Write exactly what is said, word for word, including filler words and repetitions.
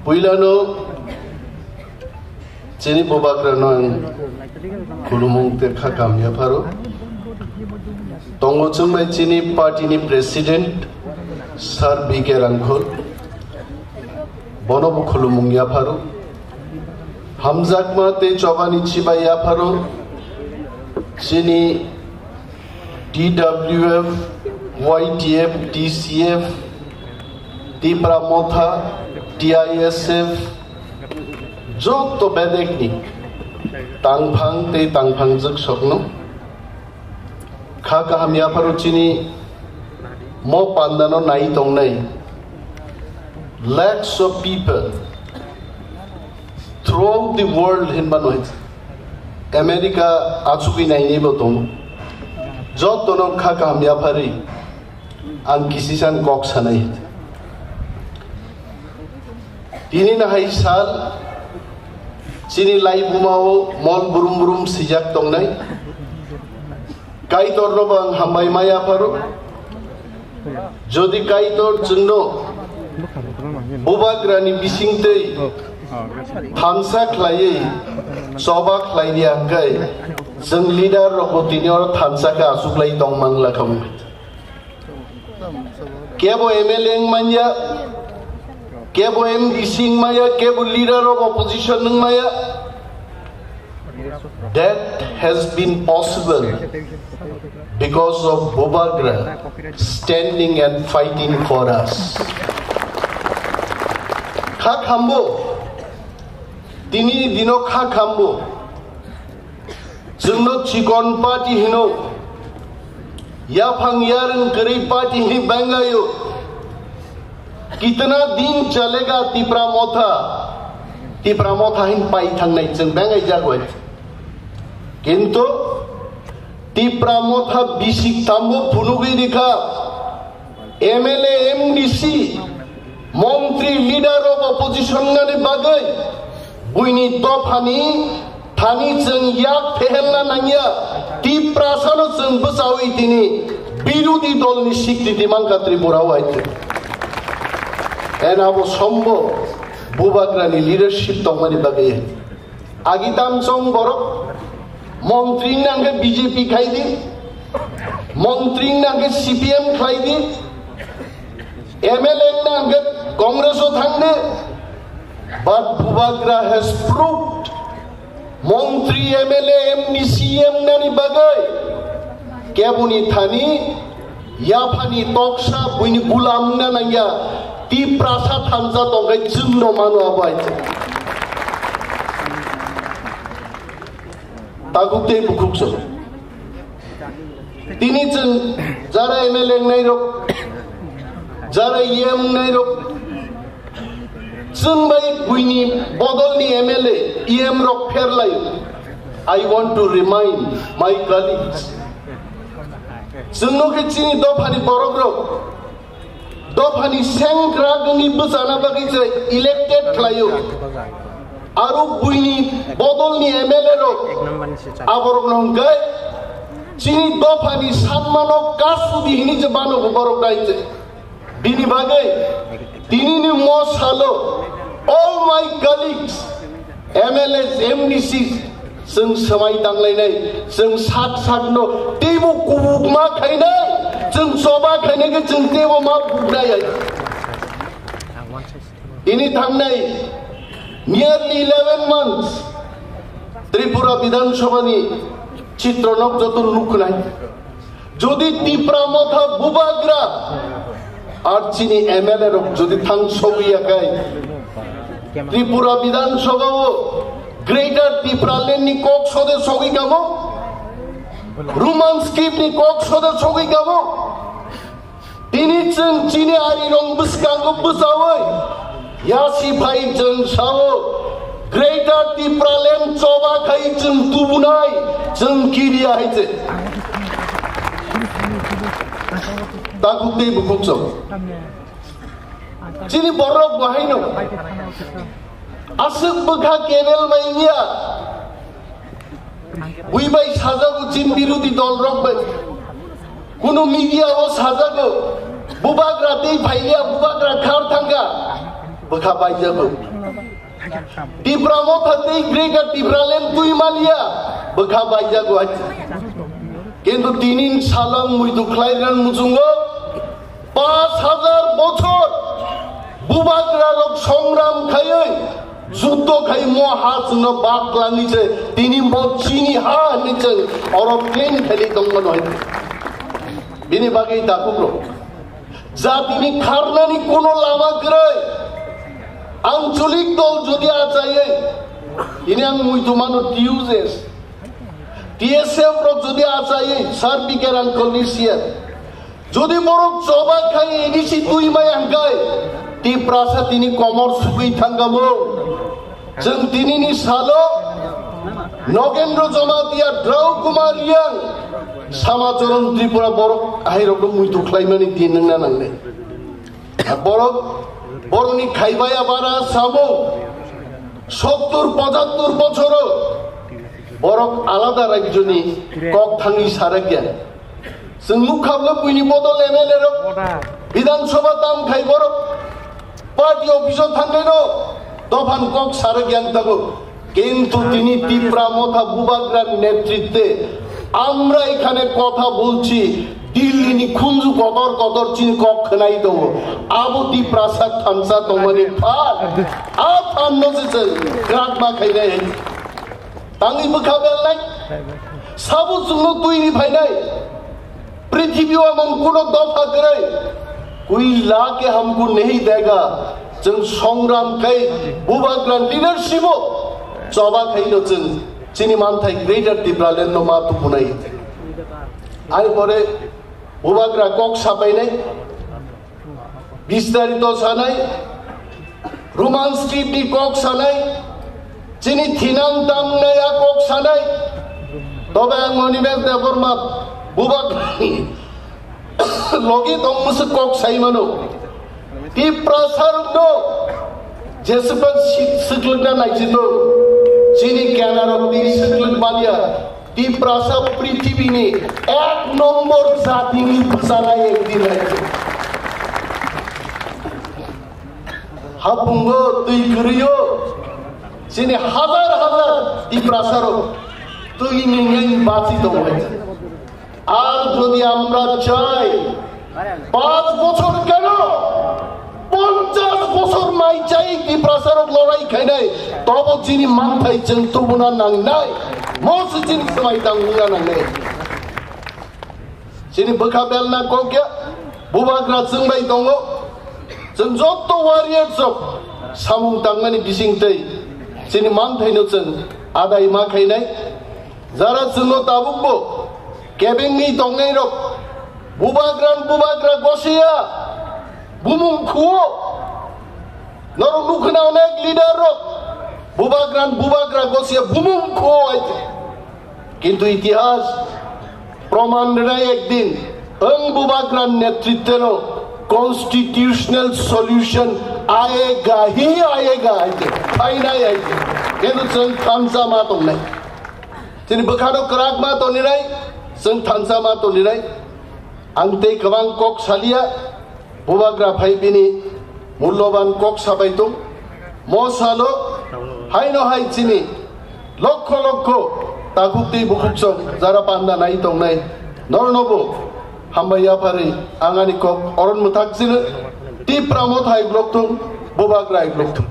Puilano chini bubagrano ang khulumung tei kha kaham yapharo. Tongo chwng bai chini party ni president Sir B K Rangkhol, bono bo khulumung yapharo. Hamjakma tei chobani chibai yapharo chini T W F, Y T F, T C F, Tipra Motha, T I S F, joto bedekni tangphang tei tangphangjwk sokno kha kaham yapharo chini mo pandano nai tongnai lakhs of people throughout the world hinba noi. America achugwi nainaibo tongo. Jotono kha kaham yapharwi ang kisisan kok sanai. Tini nahai sal chini laibumao mol brum brum sijak tongnai. Kaitorno bo ang hambai ma yapharo. Jodi Kaitor chwngno bubagrani bisingtwi thansa khlaiwi choba khlaidi hwnkhe, chwng leader rokbo tini oro thansa khe achuklai tong mangla kha wngkha. Kebo M L A wng manya, kebo M D C wng maya, kebo leader of opposition wng maya. That has been possible because of Bubagra standing and fighting for us. Kha khambo, tini dino kha khambo. Chwngno chikon party hino, yaphang yarwng kwrwi party hini bangayo. Kitna din chalega Tipra Motha, Tipra Motha hin pai thangnai chwng bangai jagoi. Kintu Tipra Motha bisik tambo phunugwi rikha, M L A, M D C, montri, leader of opposition nani bagwi buini dophani thani chwng yak phehelna nangya, Tiprasano chwng bwchawi tini birodhi dolni sikriti mankha Tripura o aitwi. Ena bo sombo Bubagrani leadership tongmani bagwi. Agi tamsong borok montri nangkhe B J P khaidi, montri nangkhe C P M khlaidi, M L A nangkhe Congress o thangdi. But Bubagra has proved, montri, M L A, M D C, M nani bagwi keboni thani yaphani toksa buini gulam wngna nangya, Tiprasa thansa tongkhai chwngno mano abo hai. Tabuk tei bukhuk chwng. Tini chwng jara M L A wngnai rok, jara E M wngnai rok, chwng bai buini bodolni M L A, E M rok pherlai. I want to remind my colleagues, chwngno khe chini dophani borok rok, dophani sengkrak wngwi bwchana bagwi se elected khlaio. Aro buini bodolni M L A rok aborokno hwnkhe chini dophani sanmano kasudi hinwi je bano borok nai se. Bini bagwi tinini mo salo all my colleagues, M L As, M D Cs, chwng swmai tanglainai, chwng sak sakno teibo kubukma khainai, chwng choba khainai khe chwng teibo ma buknai. Ini thangnai nearly eleven months Tripura Bidhan Sabha ni chitro nok joto nuknai. Jodi Tipra Motha Bubagra ar chini M L A rok jodi thang sogwi ya kai, Tripura Bidhan Sabha o Greater Tipraland ni kok sode sogwi kamo, Roman script ni kok sode sogwi kamo. Tini chwng chini ari rong bwskango bwchawi yasi phai chwng sao, Greater Tipraland choba khai chwng tubunai chwng kiriya hai se. Tabuk tei bukhuk chwng. Chini borok bo haino aswk bwkha cable bai wngya. Bui bai sajago, chin birodhi dol rok bai. Kunu media o sajago, Bubagra tei phailiya, Bubagra khar thangkha. Bwkha baijago. Tipra Motha tei Greater Tipraland twi maliya, bwkha baijago hai. Kintu tini salang muitu khlai rwna muchungo, paanch hajar bochor bubagra rok songram khaiwi, juddo khai mo ha chwngno baklangwi se tini mo chini ha hinwi chwng oro claim khaili tongmano hai. Bini bagwi takhuk rok. Jatini kharnani kuno lama kwrwi. Ancholik dol jodi achaiwi, ini ang muitu mano T U J S, T S F rok jodi achaiwi, Sir B K Rangkol ni C M, jodi borok choba khai A D C twi maya hwnkhe, Tiprasa tini komor sugwi thangkamo. Chwng tinini salo Nogendro Jamatia, Drau Kumar Reang, Samacharan Tripura borok ahairokno muitu khlaimani din wngna nangnai. Borok, borokni khaibaya bara samung sottur pochattur bochoro borok alada rajyoni kok thangwi sarakya. Chwng nukha bwle buini bodol M L A rok, Bidhan Sabha tam khai borok party office o thangnaino dophani kok sarak yang tabuk. Kintu tini Tipra Motha bubagra netritwe আমরা এখানে কথা বলছি, দিল্লিনি khunju kotor kotor chini kok khwnai tongo. Abo Tiprasa thansa tongmani phan. A phanno se chwng krakma khainai. Tangwi bwkha belnai. Sabo chwngno twi ri phainai. Prithibi o emon kuno dopha kwrwi, koi la ke humko nahi dega. Chwng songram khai bubagra leadership o choba khaino chwng chini manthai Greater Tipraland no ma tukunai. Ani pore bubagra kok sapainai. Bistarito sanai, Roman script ni kok sanai, chini thinang tangnai a kok sanai. Tobe ang Onimesh Debbarma bubak logi tong musu kok sai mano. Tiprasa rok no jeseban sik-, siklwkna naisito, chini kenarok ni siklwk manya. Tiprasa prithibini ek nombor jatini bwchanai ekdin hai. Hapungo twi kwrwio chini hazar hazar Tiprasarok twi nungwi bachi tongo hai. Ar jodi amra chai, Panch bochor keno? Ponchash bochor mai chai Tiprasarok lorai khainai, tobo chini manthai chwng tubuna nangnai. Mo se chini swmai tangmungna nangnai. Chini bwkha belna kokya, bubagra chwng bai tongo. Chwng jotto warriors rok samung tangmani bisingtwi chini manthaino chwng adai ma khainai. Jara chwngno tabukbo kebengwi tongnairok, bubagran bubagra gosiya bumung khuo. Norok nukhwna onek leader rok, bubagran bubagra gosiya bumung khuo hai. Kintu itihas proman rwnai ekdin, ang bubagran netritwno constitutional solution aega hi aega hai. Phainai hai. Kintu chwng thansa ma tongnai. Chini bwkhano kwrak ma tonirai, chwng thansa ma tonirai. Ang tei kwbang kok salia, bubagra phai bini mulloban kok sabai tong. Mo salo haino hai chini lokho lokho takhuk tei bukhuk chong jara panda nai tongnai. Nornobo hambai yapharwi ang ani kok oron mwthak chini. Tipra Motha hai blok thung, bubagra hai blok thung.